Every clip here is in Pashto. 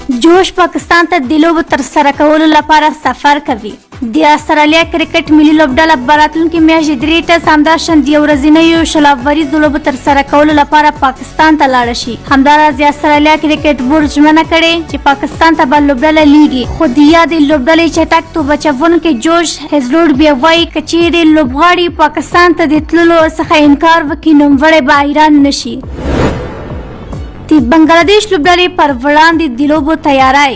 جوش پاکستان ته د لوبو ترسره کولو لپاره سفر کوي. د استرالیا کرکټ ملي لوبډله به راتلونکې میاشت د درې ټیسټ، همداشان د یو ورځنیو 20 اوریزو لوبو ترسره کولو لپاره پاکستان ته لاړه شي. همداراز د استرالیا کرکټ بورډ ژمنه کړې چې پاکستان ته به لوبډله لیږي، خو د یادې لوبډلې چټک توپ اچوونکی جوش هیزلوډ بیا وایي که چیرې لوبغاړي پاکستان ته د تللو څخه انکار وکړي، نوموړی به حیران نه شي. د بنګلادیش لوبډلې پر وړاندې د لوبو تیاری.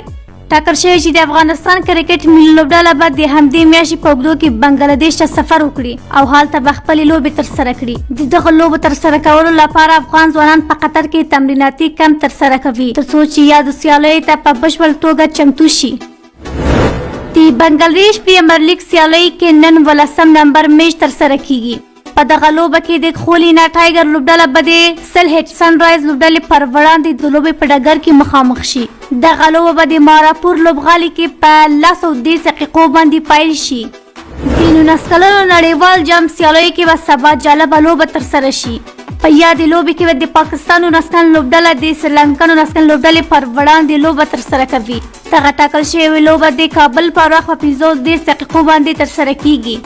ټاکل شوې چې د افغانستان کرکټ ملي لوبډله به د همدې میاشتې په اوږدو کې بنګلادیش ته سفر وکړي او هلته به خپلې لوبې ترسره کړي. د دغو لوبو ترسره کولو لپاره افغان ځوانان په قطر کې تمریناتي کمپ ترسره کوي، ترڅو چې یادو سیالیو ته په بشپړ توګه چمتو شي. د بنګلادیش پریمیر لیګ سیالیو کې نن 18 نمبر میچ ترسره کیږي. په دغه لوبه کې د خولینا ټایګر لوبډله به د سلهټ سنرایز لوبډلې پر وړاندې د لوبې په ډګر کې مخامخ شي. دغه لوبه به د ماراپور لوبغالي کې په 10:30 دقیقو باندې پیل شي. د 19 کلنو نړیوال جام سیالیو کې به سبا جالبه لوبه ترسره شي. په یادې لوبې کې به د پاکستان 19 کلن لوبډله د سریلانکا 19 کلن لوبډلې پر وړاندې لوبه ترسره کوي. دغه ټاکل شوې لوبه د کابل پر وخت په 5:30 دقیقو باندې ترسره کیږي.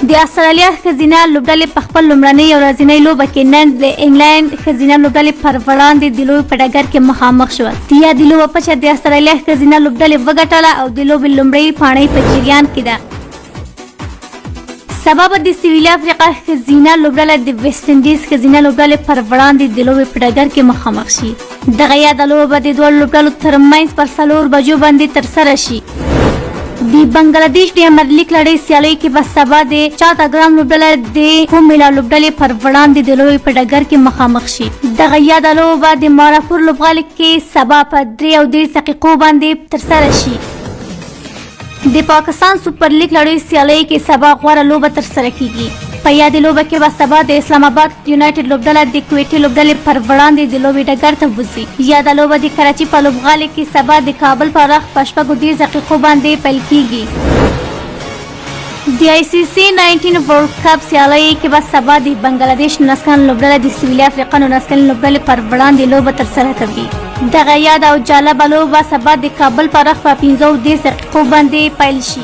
د استرالیا ښځینه لوبډلې په خپل لومړنۍ یو ورځنۍ لوبه کې نن د انګلند ښځینه لوبډلې پر وړاندې د لوبې په ډګر کې مخامخ شول. د یادې لوبې پچه د استرالیا ښځینه لوبډلې وګټله او د لوبې لومړۍ پاڼۍ په جریان کې ده. سبا به د سویلي افریقا ښځینه لوبډله د ویسټ انډیز ښځینه لوبډلې پر وړاندې د لوبې په ډګر کې مخامخ شي. دغه یاده لوبه به د دواړو لوبډلو ترمنځ پر 4 بجو باندې ترسره شي. د بنګلادیش د امر لیګ لړۍ سیالیو کې به سبا د چاتاګرام لوبډله د کومیلا لوبډلې پر وړاندې د لوبې په ډګر کې مخامخ شي. دغه یاده لوبه به د ماراپور لوبغالي کې سبا په 3:30 دقیقو باندې ترسره شي. د پاکستان سوپر لیګ لړۍ سیالیو کې سبا غوره لوبه ترسره کیږي. په یادې لوبه کې به سبا د اسلام اباد یونایټډ لوبډله د کویټې لوبډلې پر وړاندې د لوبې ډګر ته وځي. یاده لوبه د کراچي په لوبغالي کې سبا د کابل پر وخت په 6:30 دقیقو باندې پیل کیږي. د آی سي سي 19 ورلډ کپ سیالیو کې به سبا د بنګلادیش 19 کلن لوبډله د سویلي افریقا 19 کلن لوبډلې پر وړاندې لوبه ترسره کوي. دغه یاده او جالبه لوبه سبا د کابل پر وخت په 5:30 دقیقو باندې پیل شي.